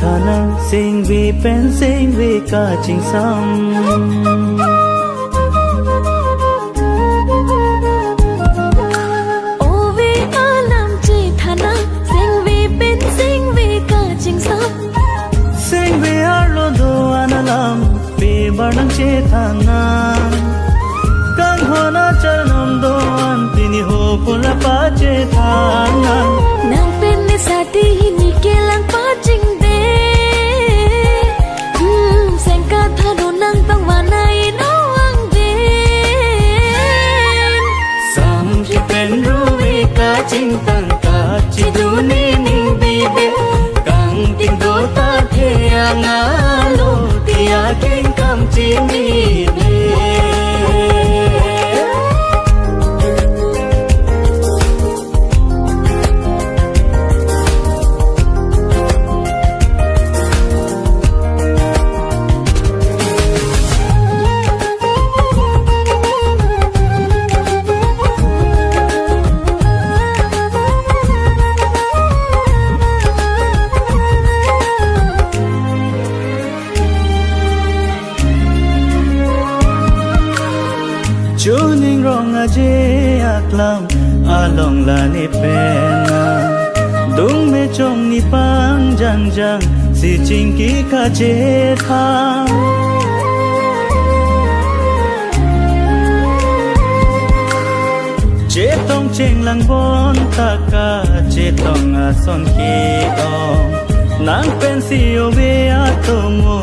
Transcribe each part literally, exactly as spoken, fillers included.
Thanang singve pen singve kachingsam. Ove alam chethanang, singve pen singve kachingsam. Singve arlo do-an alam pe bar nangchethanang. Kanghon achar non do-an pini ho pula pachethanang. Nang pen ne sati hini kelang pachingde. Hmm, sengkat hanu nang tong vanai no angden. Samji pen ruve kachingtang kachiduni ning bibe. Kangting do ta the angalo tia kengkam chini be. Chuning rong aje aklam along la ne pen a. Dungme chong ni pang jangjang si chingki kachetha. Chetong chenglang bon taka chetong ason ke-ong. Nang pensi ove atomo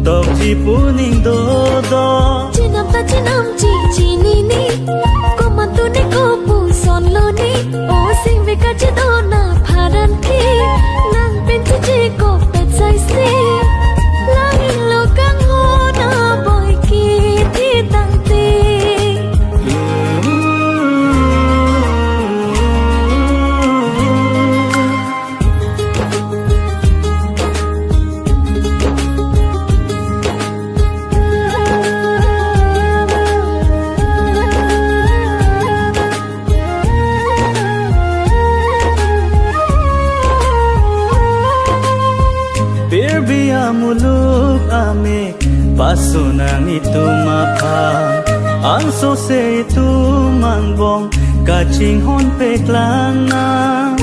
tokji pu ning dodo. Chinam ta chinamji chinine, komantu ne kopuson lone. O singve kachidon aphan ke, nang pen chiji kopet saise. Lahelo kanghon aboi ke thi tangte. Pirbi amuluk ame pasunang itum aphan, ansose itum angbong kachinghon peklang nang.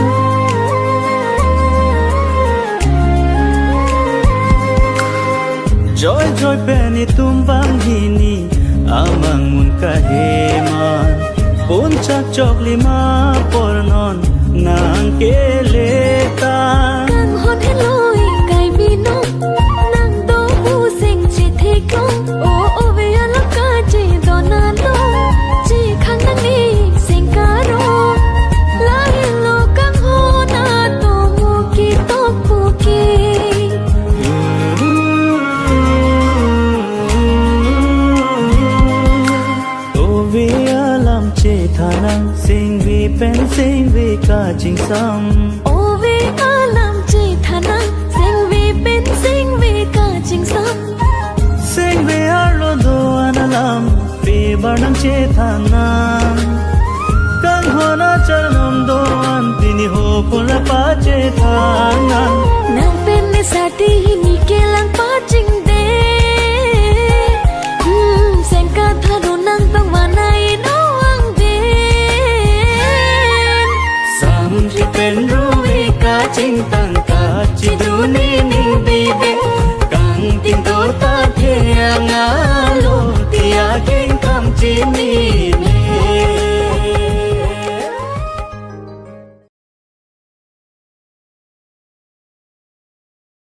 Joy joy pen itum banghini amang mun kaheman, punchak choklim apor non nang kele ta. Kanghon heloi kai binong, nang do useng chethekong. O ove alam kachidon along, chekhang nang ne sengkarong. Lahelo kanghon atomo ke tokpo ke. Ove alam chethanang, singve pen singve kachingsam. Ove alam chethanang, singve pen singve kachingsam. Singve arlo do-an alam pe bar nangchethanang. Kanghon achar non do-an pini ho pula pachethanang. Nang pen ne sati hini kelang pachingde. Hmm, sengkat hanu nang tong vanai no angden. Samji pen ruve kachingtang kachiduni ning bibe. Kangting do ta the angalo tia kengkam chini